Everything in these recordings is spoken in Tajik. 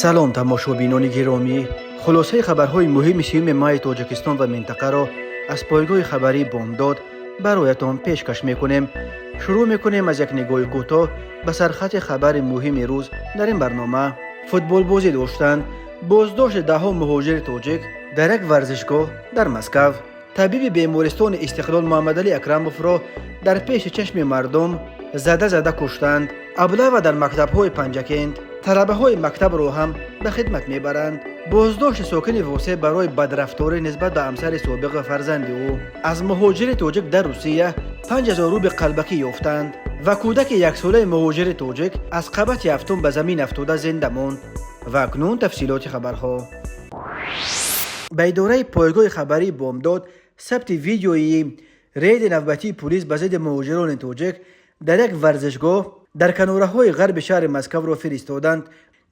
Салом, тамошобинони гиромӣ! Хулосаи хабарҳои муҳими 30 майи Тоҷикистон ва минтақаро аз пойгоҳи хабарии «Бомдод» бароятон пешкаш мекунем. Шурӯъ мекунем аз як нигоҳи кӯтоҳ ба сархати хабари муҳими рӯз. Дар ин барнома: футболбозӣ доштанд, боздошти даҳҳо муҳоҷири тоҷик дар як варзишгоҳ дар Москав, табиби бемористони «Истиқлол» Муҳаммадалӣ Акрамовро дар пеши чашми мардум зада зада куштанд, облава дар мактабҳои Панҷакент, талабаҳои мактабро ҳам ба хидмат мебаранд, боздошти сокини Восе барои бадрафторӣ нисбат ба ҳамсари собиқ ва фарзанди ӯ, аз муҳоҷири тоҷик дар Русия 5000 рубли қалбакӣ ёфтанд ва кӯдаки яксолаи муҳоҷири тоҷик аз қабати ҳафтум ба замин афтода зинда монд. Ва акнун тафсилоти хабарҳо. Ба идораи пойгоҳи хабарии «Бомдод» сабти видеоии рейди навбатии пулис ба зидди муҳоҷирони тоҷик дар як варзишгоҳ дар канораҳои ғарби шаҳри Москавро фиристоданд.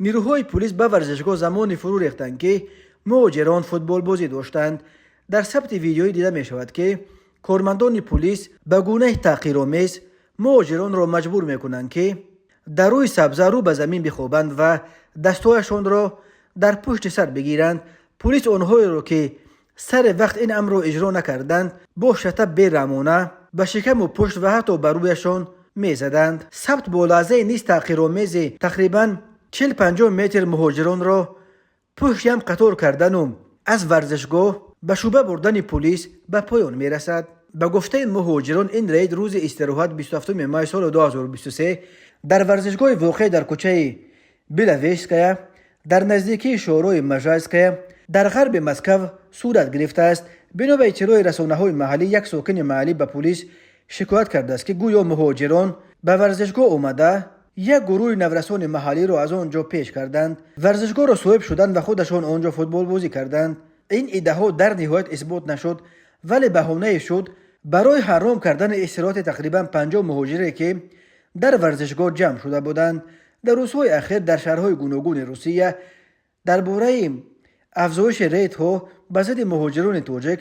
Нирӯҳои пулис ба варзишгоҳ замоне фурӯ рехтанд, ки муҳоҷирон футболбозӣ доштанд. Дар сабти видеоӣ дида мешавад, ки кормандони пулис ба гунаи таҳқиромез муҳоҷиронро маҷбур мекунанд, ки дар рӯи сабза рӯ ба замин бихобанд ва дастҳояшонро дар пушти сар бигиранд. Пулис онҳоеро, ки сари вақт ин амрро иҷро накарданд, бо шата бераҳмона ба шикаму пушт ва ҳатто ба рӯяшон мезаданд. Сабт бо лаҳзае низ таҳқиромези тақрибан 40-50 метр муҳоҷиронро пушти ҳам қатор кардану аз варзишгоҳ ба шӯъба бурдани пулис ба поён мерасад. Ба гуфтаи муҳоҷирон, ин рейд рӯзи истироҳат, 27 май соли 2023, дар варзишгоҳи воқеъ дар кӯчаи Беловежская дар наздикии шоҳроҳи Можайская дар ғарби Москав сурат гирифтааст. Бино ба иттилои расонаҳои маҳаллӣ, як сокини маҳаллӣ ба пулис шикоят кардааст, ки гӯё муҳоҷирон ба варзишгоҳ омада, як гурӯҳи наврасони маҳаллиро аз он ҷо пеш карданд, варзишгоҳро соҳиб шуданд ва худашон он ҷо футболбозӣ карданд. Ин иддаҳо дар ниҳоят исбот нашуд, вале баҳонае шуд барои ҳаром кардани истироҳати тақрибан 50 муҳоҷире, ки дар варзишгоҳ ҷамъ шуда буданд. Дар рӯзҳои ахир дар шаҳрҳои гуногуни Русия дар бораи афзоиши рейдҳо ба зидди муҳоҷирони тоҷик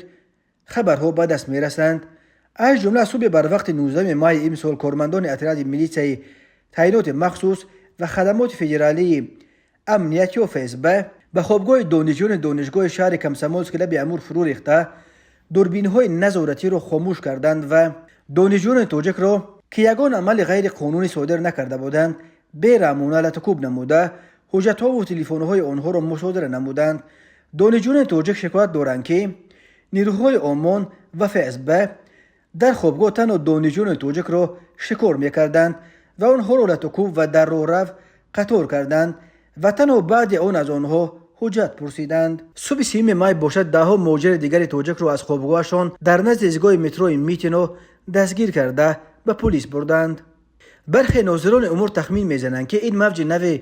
хабарҳо ба даст мерасанд. Аз ҷумла, субҳи барвақти 19 майи имсол кормандони отряди милитсияи таъиноти махсус ва хадамоти федералии амният ё ФСБ ба хобгоҳи донишҷӯёни донишгоҳи шаҳри Комсомолски лаби Амур фурӯ рехта, дурбинҳои назоратиро хомӯш карданд ва донишҷӯёни тоҷикро, ки ягон амали ғайриқонунӣ содир накарда буданд, бераҳмона латукӯб намуда, ҳуҷҷатҳову телефонҳои онҳоро мусодира намуданд. Донишҷӯёни тоҷик шикоят доранд, ки нирӯҳои ОМОН ва ФСБ дар хобгоҳ танҳо донишҷӯёни тоҷикро шикор мекарданд ва онҳоро латукӯб ва дар роҳрав қатор карданд ва танҳо баъди он аз онҳо ҳуҷҷат пурсиданд. Субҳи 30 май бошад, даҳҳо муҳоҷири дигари тоҷикро аз хобгоҳашон дар назди истгоҳи метрои Митино дастгир карда, ба пулис бурданд. Бархе нозирони умур тахмин мезананд, ки ин мавҷи нави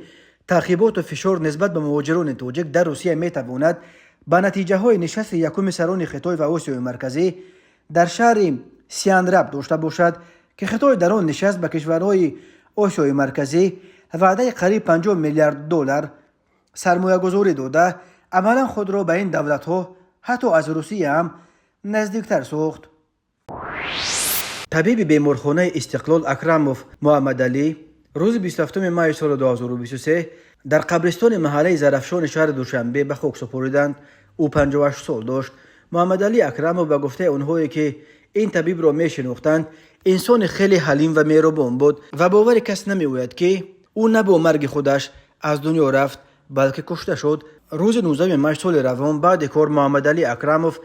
таъқиботу фишор нисбат ба муҳоҷирони тоҷик дар Русия метавонад ба натиҷаҳои нишасти якуми сарони Хитой ва Осиёи Марказӣ дар шаҳри Сиан рабт дошта бошад, ки Хитой дар он нишаст ба кишварҳои Осиёи Марказӣ ваъдаи қариб 50 миллиард доллар сармоягузорӣ дода, амалан худро ба ин давлатҳо ҳатто аз Русия ҳам наздиктар сохт. Табиби беморхонаи «Истиқлол» Акрамов Муҳаммадалӣ рӯзи 27 майи соли 2023 дар қабристони маҳаллаи Зарафшони шаҳри Душанбе ба хок супориданд. Ӯ 58 сол дошт. Муҳаммадалӣ Акрамов, ба гуфтаи онҳое, ки ин табибро мешинохтанд, инсони хеле ҳалим ва меҳрубон буд ва бовари кас намеояд, ки ӯ на бо марги худаш аз дунё рафт, балки кушта шуд. Рӯзи 19 май соли равон баъди кор Муҳаммадалӣ Акрамов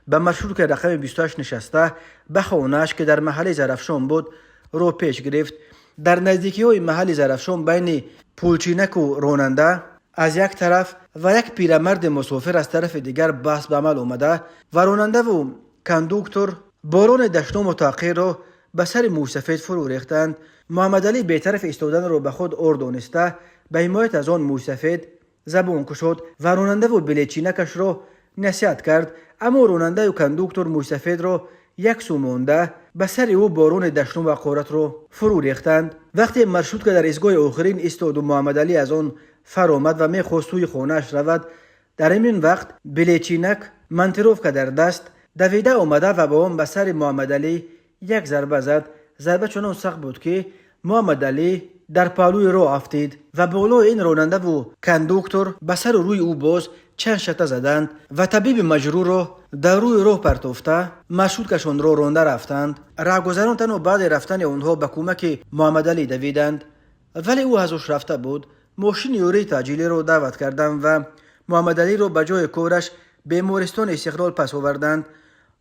ба маршруткаи рақами 28 нишаста, ба хонааш, ки дар маҳаллаи Зарафшон буд, роҳ пеш гирифт. Дар наздикиҳои маҳалли Зарафшон байни пулчинаку ронанда аз як тараф ва як пирамарди мусофир аз тарафи дигар баҳс ба амал омада ва ронандаву кондуктор борони дашному таҳқирро ба сари мӯйсафед фурӯ рехтанд. Муҳаммадалӣ бетараф истоданро ба худ ор дониста, ба ҳимоят аз он мӯйсафед забон кушод ва ронандаву билетчинакашро насиҳат кард. Аммо ронандаю кондуктор мӯйсафедро як сӯ монда, ба сари ӯ борони дашному ҳақоратро фурӯ рехтанд. Вақте маршрутка дар истгоҳи охирин истоду Муҳаммадалӣ аз он фаромад ва мехост сӯи хонааш равад, дар ҳамин вақт билетчинак, монтировка дар даст, давида омада ва бо он ба сари Муҳаммадалӣ як зарба зад. Зарба чунон сахт буд, ки Муҳаммадалӣ Дар паҳлӯи роҳ афтид ва болои ин ронандаву кондуктор ба сару рӯи ӯ боз чанд шата заданд ва табиби маҷрӯҳро дар рӯи роҳ партофта, маршруткашонро ронда рафтанд. Раҳгузарон танҳо баъди рафтани онҳо ба кӯмаки Муҳаммадалӣ давиданд, вале ӯ аз ҳуш рафта буд. Мошини ёрии таъҷилиро даъват карданд ва Муҳаммадалиро ба ҷои кораш, бемористони Истиқлол, пас оварданд.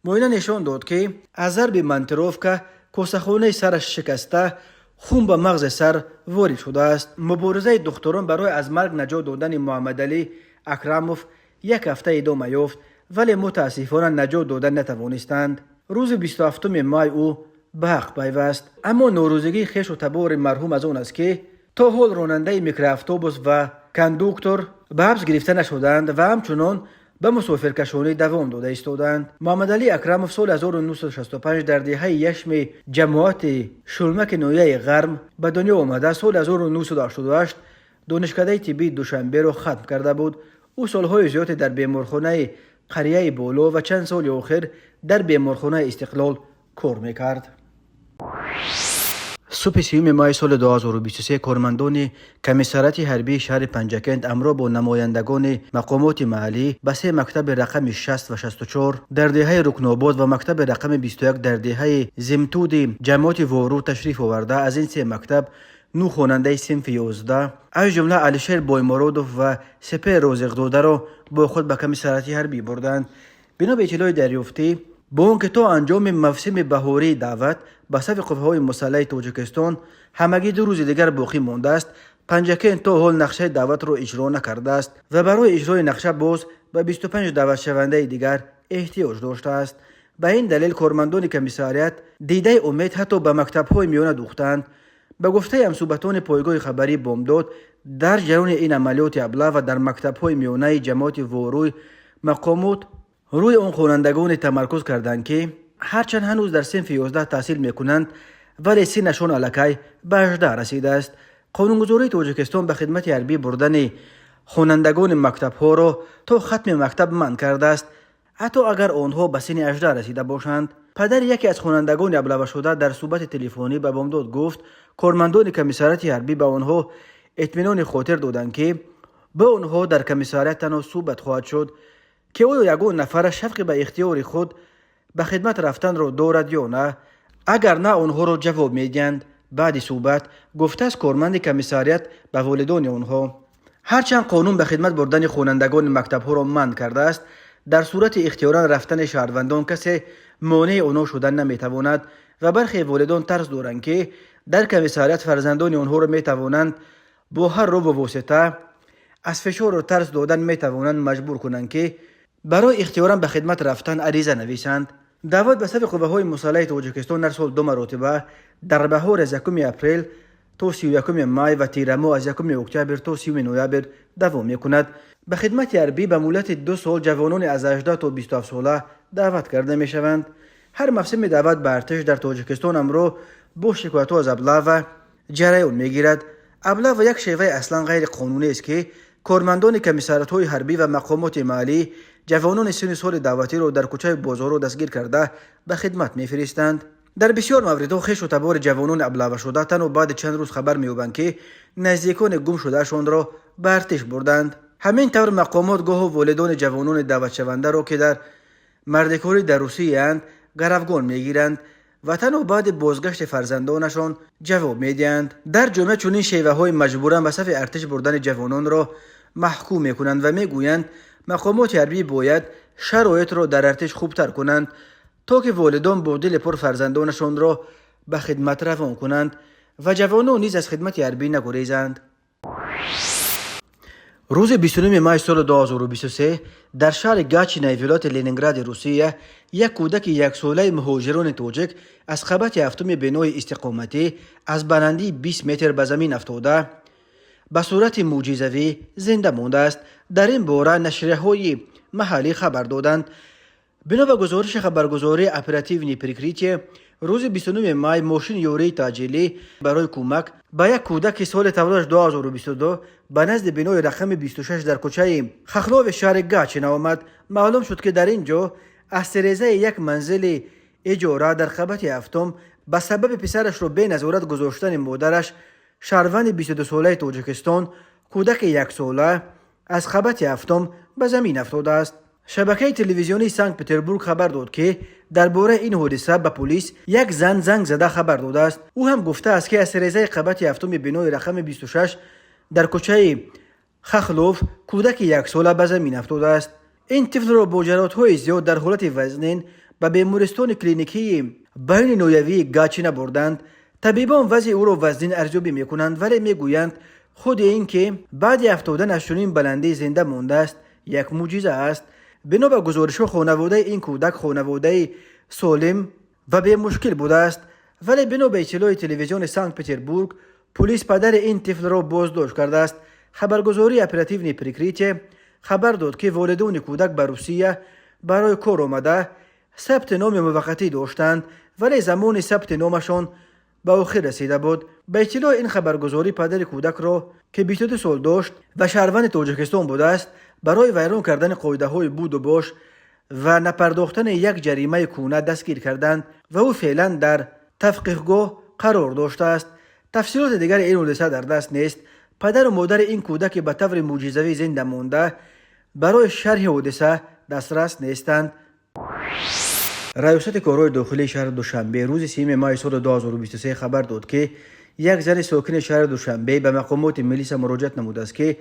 Муоина нишон дод, ки аз зарби монтировка косахонаи сараш шикаста, хун ба мағзи сар ворид шудааст. Муборизаи духтурон барои аз марг наҷот додани Муҳаммадалӣ Акрамов як ҳафта идома ёфт, вале мутаассифона наҷот дода натавонистанд. Рӯзи 27 май ӯ ба ҳақ пайваст. Аммо норӯзигии хешу табори марҳум аз он аст, ки то ҳол ронандаи микроавтобус ва кондуктор ба ҳабс гирифта нашуданд ва ҳамчунон ба мусофиркашонӣ давом дода истодаанд. Муҳаммадалӣ Акрамов соли 1965 дар деҳаи Яшми ҷамоати Шулмаки ноҳияи Ғарм ба дунё омада, соли 1988 Донишкадаи тиббии Душанберо хатм карда буд. Ӯ солҳои зиёде дар беморхонаи Қарияи Боло ва чанд соли охир дар беморхонаи Истиқлол кор мекард. Субҳи 30 май соли 2023 кормандони комиссариати ҳарбии шаҳри Панҷакент ҳамроҳ бо намояндагони мақомоти маҳаллӣ ба се мактаби рақами 60 ва 64 дар деҳаи Рукнобод ва мактаби рақами 21 дар деҳаи Зимтуди ҷамоати Вору ташриф оварда, аз ин се мактаб нӯ хонандаи синфи 11, аз ҷумла Алишер Боймуродов ва Сепер Розиқзодаро бо худ ба комиссариати ҳарбӣ бурданд. Бино ба иттилои дарёфтӣ, бо он ки то анҷоми мавсими баҳории даъват ба сафи қувваҳои мусаллаҳи Тоҷикистон ҳамагӣ 2 рӯзи дигар боқӣ мондааст, Панҷакент то ҳол нақшаи даъватро иҷро накардааст ва барои иҷрои нақша боз ба 25 даъватшавандаи дигар эҳтиёҷ доштааст. Ба ин далел кормандони комиссариат дидаи умед ҳатто ба мактабҳои миёна духтанд. Ба гуфтаи ҳамсӯҳбатони пойгоҳи хабарии Бомдод, дар ҷараёни ин амалиёти облава дар мактабҳои миёнаи ҷамоати Ворӯй мақомот рӯи он хонандагоне тамаркуз карданд, ки ҳарчанд ҳанӯз дар синфи 11 таҳсил мекунанд, вале синнашон аллакай ба 18 расидааст. Қонунгузории Тоҷикистон ба хидмати ҳарбӣ бурдани хонандагони мактабҳоро то хатми мактаб манъ кардааст, ҳатто агар онҳо ба синни 18 расида бошанд. Падари яке аз хонандагони облавашуда дар суҳбати телефонӣ ба Бомдод гуфт, кормандони комиссариати ҳарбӣ ба онҳо итминони хотир доданд, ки бо онҳо дар комиссариат танҳо суҳбат хоҳад шуд, ки оё ягон нафара шавқи ба ихтиёри худ ба хидмат рафтанро дорад ё на. Агар на, онҳоро ҷавоб медиҳанд. Баъди суҳбат, гуфтааст корманди комиссариат ба волидони онҳо, ҳарчанд қонун ба хидмат бурдани хонандагони мактабҳоро манъ кардааст, дар сурати ихтиёран рафтани шаҳрвандон касе монеи онҳо шуда наметавонад ва бархе волидон тарс доранд, ки дар комиссариат фарзандони онҳоро метавонанд бо ҳар роҳу восита аз фишору тарс додан метавонанд маҷбур кунанд, ки барои ихтиёран ба хидмат рафтан ариза нависанд. Даъват ба сафи қувваҳои мусаллаҳи Тоҷикистон дар сол ду маротиба, дар баҳор аз 1 апрел то 31 май ва тирамоҳ аз 1 октябр то 30 ноябр давом мекунад. Ба хидмати ҳарбӣ ба муҳлати 2 сол ҷавонони аз 18 то 27 сола даъват карда мешаванд. Ҳар мавсими даъват ба артиш дар Тоҷикистон ҳамроҳ бо шикоятҳо аз облава ҷараён мегирад. Облава як шеваи аслан ғайриқонунӣ аст, ки кормандони комиссариатҳои ҳарбӣ ва мақомоти маҳаллӣ ҷавонони синни соли даъватиро дар кӯчаи бозорҳо дастгир карда, ба хидмат мефиристанд. Дар бисёр мавридҳо хешу табори ҷавонони облавашуда танҳо баъди чанд рӯз хабар меёбанд, ки наздикони гум шудаашонро ба артиш бурданд. Ҳамин тавр мақомот гоҳо волидони ҷавонони даъватшавандаро, ки дар мардикорӣ дар Русияанд, гаравгон мегиранд ва танҳо баъди бозгашти фарзандонашон ҷавоб медиҳанд. Дар ҷомеа чунин шеваҳои маҷбуран ба сафи артиш бурдани ҷавононро маҳкум мекунанд ва мегӯянд, мақомоти ҳарбӣ бояд шароитро дар артиш хубтар кунанд, то ки волидон бо дили пур фарзандонашонро ба хидмат равон кунанд ва ҷавонон низ аз хидмати ҳарбӣ нагурезанд. Рӯзи 29 май соли 2023 дар шаҳри Гатчинаи вилояти Ленингради Русия як кӯдаки яксолаи муҳоҷирони тоҷик аз қабати ҳафтуми бинои истиқоматӣ аз баландии 20 метр ба замин афтода, ба сурати мӯъҷизавӣ зинда мондааст. Дар ин бора нашрияҳои маҳаллӣ хабар доданд. Бино ба гузориши хабаргузории «Оперативное прикрытие», рӯзи 29 май мошини ёрии таъҷилӣ барои кӯмак ба як кӯдаки соли таваллудаш 2022 ба назди бинои рақами 26 дар кӯчаи Хохлови шаҳри Гатчина омад. Маълум шуд, ки дар ин ҷо аз тирезаи як манзили иҷора дар қабати ҳафтум ба сабаби писарашро беназорат гузоштани модараш Шаҳрванди 22-солаи Тоҷикистон, кӯдаки яксола аз қабати ҳафтум ба замин афтодааст. Шабакаи телевизионии Санкт-Петербург хабар дод, ки дар бораи ин ҳодиса ба пулис як зан занг зада хабар додааст. Ӯ ҳам гуфтааст, ки аз серезаи қабати ҳафтуми бинои рақами 26 дар кӯчаи Хахлов кӯдаки яксола ба замин афтодааст. Ин тифлро бо ҷароҳатҳои зиёд дар ҳолати вазнин ба бемористони клиникии байни ноҳиявии Гатчина бурданд. Табибон вазъи ӯро вазнин арзёбӣ мекунанд, вале мегӯянд, худи ин ки баъди афтодан аз чунин баландӣ зинда мондааст, як мӯъҷиза аст. Бино ба гузоришҳо, хонаводаи ин кӯдак хонаводаи солим ва бемушкил будааст, вале бино ба иттилои телевизиони Санкт-Петербург, пулис падари ин тифлро боздошт кардааст. Хабаргузории «Оперативное прикрытие» хабар дод, ки волидони кӯдак ба Русия барои кор омада, сабти номи муваққатӣ доштанд, вале замони сабти номашон ба охир расида буд. Ба иттилои ин хабаргузорӣ, падари кӯдакро, ки 22 сол дошт ва шаҳрванди Тоҷикистон будааст, барои вайрон кардани қоидаҳои буду бош ва напардохтани як ҷаримаи кӯна дастгир карданд ва ӯ феълан дар тавқифгоҳ қарор доштааст. Тафсилоти дигари ин ҳодиса дар даст нест. Падару модари ин кӯдаке ба таври мӯъҷизавӣ зинда монда барои шарҳи ҳодиса дастрас нестанд. Раёсати корҳои дохилии шаҳри Душанбе рӯзи 3 майи соли 2023 хабар дод, ки як зани сокини шаҳри Душанбе ба мақомоти милиса муроҷиат намудааст, ки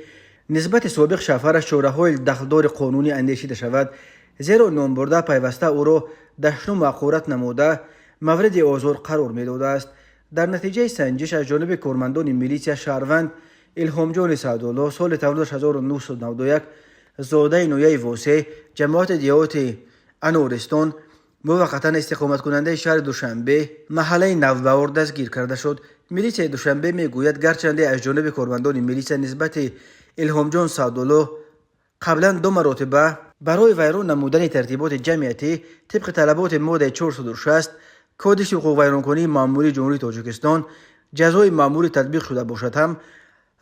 нисбати собиқ шавҳараш чораҳои дахлдори қонунӣ андешида шавад, зеро номбурда пайваста ӯро дашному ҳақорат намуда, мавриди озор қарор медодааст. Дар натиҷаи санҷиш аз ҷониби кормандони милитсия шаҳрванд Илҳомҷони Саъдулло, соли таваллудаш 1991, зодаи ноҳияи Восе, ҷамоати деҳоти Анористон, муваққатан истиқоматкунандаи шаҳри Душанбе, маҳаллаи Навбаҳор, дастгир карда шуд. Милитсияи Душанбе мегӯяд, гарчанде аз ҷониби кормандони милитсия нисбати Илҳомҷон Саъдулло қаблан ду маротиба барои вайрон намудани тартиботи ҷамъиятӣ тибқи талаботи моддаи 460 Кодекси ҳуқуқвайронкунии маъмурии Ҷумҳурии Тоҷикистон ҷазои маъмурӣ татбиқ шуда бошад ҳам,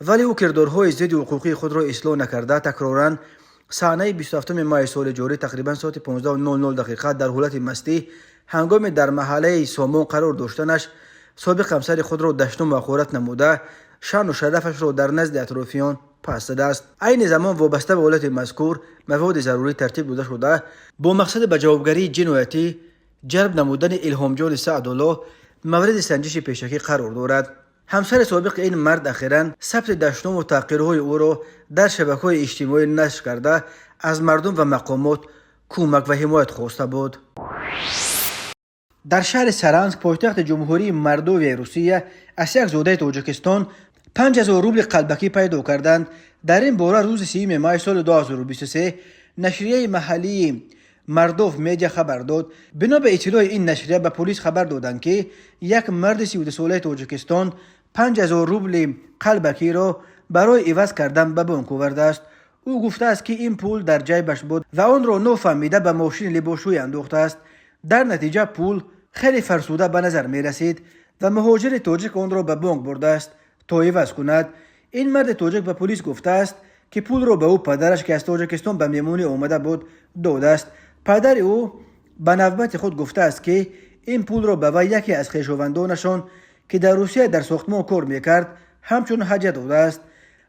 вале ӯ кирдорҳои зидди ҳуқуқии худро ислоҳ накарда, такроран санаи 27 майи соли ҷорӣ тақрибан соати 15:00 дақиқа дар ҳолати мастӣ, ҳангоми дар маҳаллаи Сомон қарор доштанаш, собиқ ҳамсари худро дашному ҳақорат намуда, шаъну шарафашро дар назди атрофиён паст задааст. Айни замон вобаста ба ҳолати мазкур маводи зарурӣ тартиб дода шуда, бо мақсади ба ҷавобгарии ҷиноятӣ ҷалб намудани Илҳомҷони Саъдулло мавриди санҷиши пешакӣ қарор дорад. Ҳамсари собиқи ин мард ахиран сабти дашному таҳқирҳои ӯро дар шабакаҳои иҷтимоӣ нашр карда, аз мардум ва мақомот кӯмак ва ҳимоят хоста буд. Дар шаҳри Саранск, пойтахти Ҷумҳурии Мордовияи Русия, аз як зодаи Тоҷикистон 5000 рубли қалбакӣ пайдо карданд. Дар ин бора рӯзи 3 май соли 2023 нашрияи маҳаллии «Мордов Медиа» хабар дод. Бино ба иттилои ин нашрия, ба полис хабар доданд, ки як марди 32-солаи Тоҷикистон 5000 рубли қалбакиро барои иваз кардан ба бонк овардааст. Ӯ гуфтааст, ки ин пул дар ҷайбаш буд ва онро нофаҳмида ба мошини либосшӯй андохтааст. Дар натиҷа пул хеле фарсуда ба назар мерасид ва муҳоҷири тоҷик онро ба бонк бурдааст, то иваз кунад. Ин марди тоҷик ба полис гуфтааст, ки пулро ба ӯ падараш, ки аз Тоҷикистон ба меҳмонӣ омада буд, додааст. Падари ӯ ба навбати худ гуфтааст, ки ин пулро ба вай яке аз хешовандонашон, ки дар Русия дар сохтмон кор мекард, ҳамчун ҳадя додааст.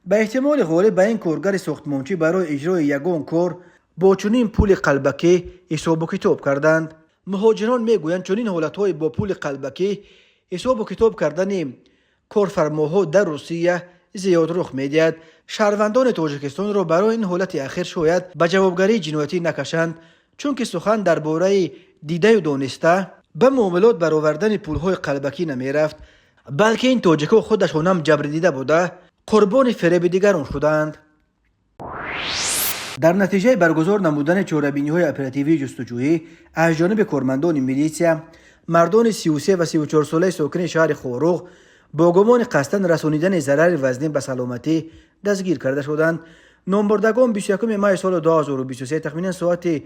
Ба эҳтимоли ғолиб, ба ин коргари сохтмончӣ барои иҷрои ягон кор бо чунин пули қалбакӣ ҳисобу китоб карданд. Муҳоҷирон мегӯянд, чунин ҳолатҳои бо пули қалбакӣ ҳисобу китоб кардани корфармоҳо дар Русия зиёд рух медиҳад. Шаҳрвандони Тоҷикистонро барои ин ҳолати ахир шояд ба ҷавобгарии ҷиноятӣ накашанд, чунки сухан дар бораи дидаю дониста ба муомилот баровардани пулҳои қалбакӣ намерафт, балки ин тоҷикҳо худашонам ҷабрдида буда, қурбони фиреби дигарон шудаанд. Дар натиҷаи баргузор намудани чорабиниҳои оперативии ҷустуҷӯӣ аз ҷониби кормандони милитсия мардони 33 ва 34-солаи сокини шаҳри Хоруғ бо гумони қасдан расонидани зарари вазнин ба саломатӣ дастгир карда шуданд. Номбурдагон 21 майи соли 2023 тахминан соати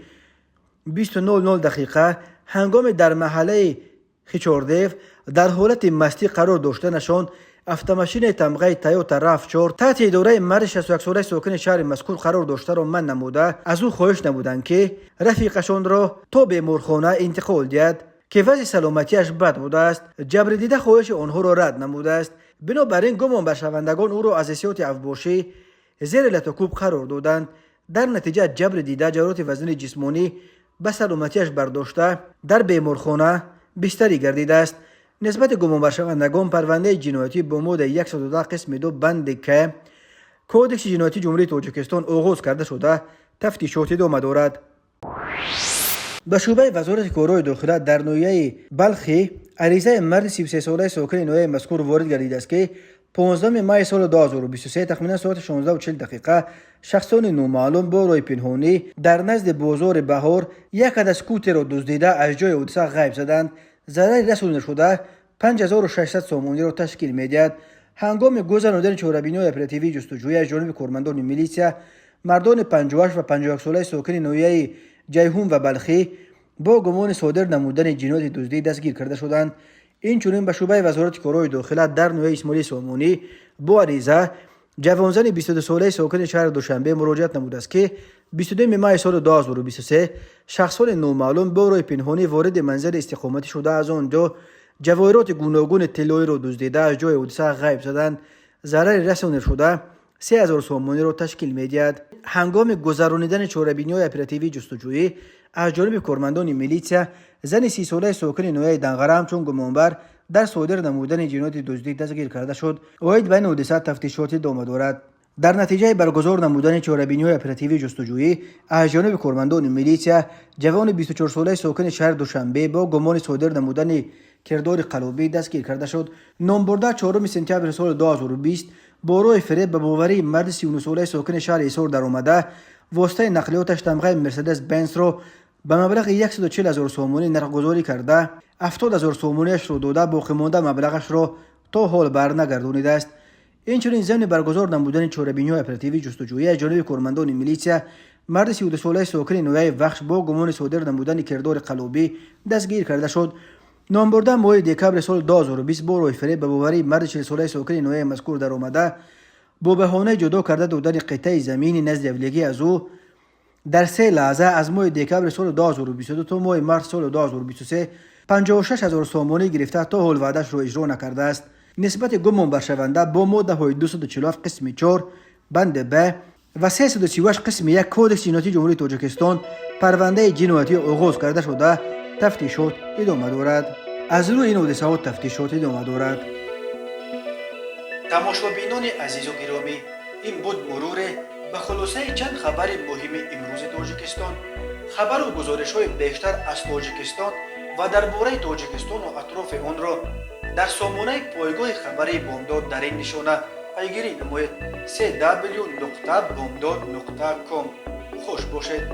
20:00 дақиқа, ҳангоми дар маҳаллаи Хичордев дар ҳолати мастӣ қарор доштанашон, автомошинаи тамғаи Тойота RAV4 таҳти идораи марди 61-солаи сокини шаҳри мазкур қарор доштаро манъ намуда, аз ӯ хоҳиш намуданд, ки рафиқашонро то беморхона интиқол диҳад, ки вазъи саломатиаш бад будааст. Ҷабрдида хоҳиши онҳоро рад намудааст. Бинобар ин гумонбаршавандагон ӯро аз ҳиссиёти авбошӣ зери латукӯб қарор доданд. Дар натиҷа ҷабри дида ҷароҳати вазнини ҷисмонӣ ба саломатиаш бардошта, дар беморхона бистарӣ гардидааст. Нисбати гумонбаршавандагон парвандаи ҷиноятӣ бо моддаи 110 қисми 2 банди К Кодекси ҷиноятии Ҷумҳурии Тоҷикистон оғоз карда шуда, тафтишот идома дорад. Ба шӯъбаи Вазорати корҳои дохила дар ноҳияи Балхӣ аризаи марди 33-солаи сокини ноҳияи мазкур ворид гардидааст, ки 15 майи соли 2023 тахминан соати 16:40 шахсони номаълум бо роҳи пинҳонӣ дар назди бозори Баҳор як адад скутерро дуздида, аз ҷои ҳодиса ғайб заданд. Зарари расонидашуда 5600 сомониро ташкил медиҳад. Ҳангоми гузаронидани чорабиниҳои оперативии ҷустуҷӯӣ аз ҷониби кормандони милитсия мардони 58 ва 51-солаи сокини ноҳияи Ҷайҳун ва Балхӣ бо гумони содир намудани ҷинояти дуздӣ дастгир карда шуданд. Инчунин ба шӯъбаи Вазорати корҳои дохила дар ноҳияи Исмоили Сомонӣ бо ариза ҷавонзани 22-солаи сокини шаҳри Душанбе муроҷиат намудааст, ки 22 майи соли 2023 шахсони номаълум бо роҳи пинҳонӣ вориди манзили истиқоматӣ шуда, аз он ҷо ҷавоҳироти гуногуни тиллоиро дуздида, аз ҷои ҳодиса ғайб заданд. Зарари расонидашуда 3000 сомониро ташкил медиҳад. Ҳангоми гузаронидани чорабиниҳои оперативии ҷустуҷӯӣ аз ҷониби кормандони милитсия зани 30-солаи сокини ноҳияи Данғара ҳамчун гумонбар дар содир намудани ҷинояти дуздӣ дастгир карда шуд. Оид ба ин ҳодиса тафтишот идома дорад. Дар натиҷаи баргузор намудани чорабиниҳои оперативии ҷустуҷӯӣ аз ҷониби кормандони милитсия ҷавони 24-солаи сокини шаҳри Душанбе бо гумони содир намудани кирдори қаллобӣ дастгир карда шуд. Номбурда 4 сентябри соли 2020 бо роҳи фиреб ба боварии марди 39-солаи сокини шаҳри Ҳисор даромада, воситаи нақлиёташ тамғаи Мерседес Бенсро ба маблағи 140 ҳазор сомонӣ нархгузорӣ карда, 70 ҳазор сомониашро дода, боқимонда маблағашро то ҳол барнагардонидааст. Инчунин зимни баргузор намудани чорабиниҳои оперативии ҷустуҷӯӣ аз ҷониби кормандони милитсия марди 32-солаи сокини ноҳияи Вахш бо гумони содир намудани кирдори қаллобӣ дастгир карда шуд. Номбурда моҳи декабри соли 2020 бо роҳи фиреб ба боварии марди 40-солаи сокини ноҳияи мазкур даромада, бо баҳонаи ҷудо карда додани қитъаи замини назди авлиягӣ аз ӯ дар се лаҳза аз моҳи декабри соли 2022 то моҳи марти соли 2023 56 ҳазор сомонӣ гирифта, то ҳол ваъдаашро иҷро накардааст. Нисбати гумонбаршаванда бо моддаҳои 247 қисми 4 банди Б ва 338 қисми 1 Кодекси ҷиноятии Ҷумҳурии Тоҷикистон парвандаи ҷиноятӣ оғоз карда шуда, тафтишот идома дорад. Аз рӯи ин ҳодисаҳо тафтишот идома дорад. Тамошобинони азизу гиромӣ, ин буд муруре ба хулосаи чанд хабари муҳими имрӯзи Тоҷикистон. Хабару гузоришҳои бештар аз Тоҷикистон ва дар бораи Тоҷикистону атрофи онро дар сомонаи пойгоҳи хабарии Бомдод дар ин нишона пайгирӣ намоед: cw.bomdod.com. Хуш бошед.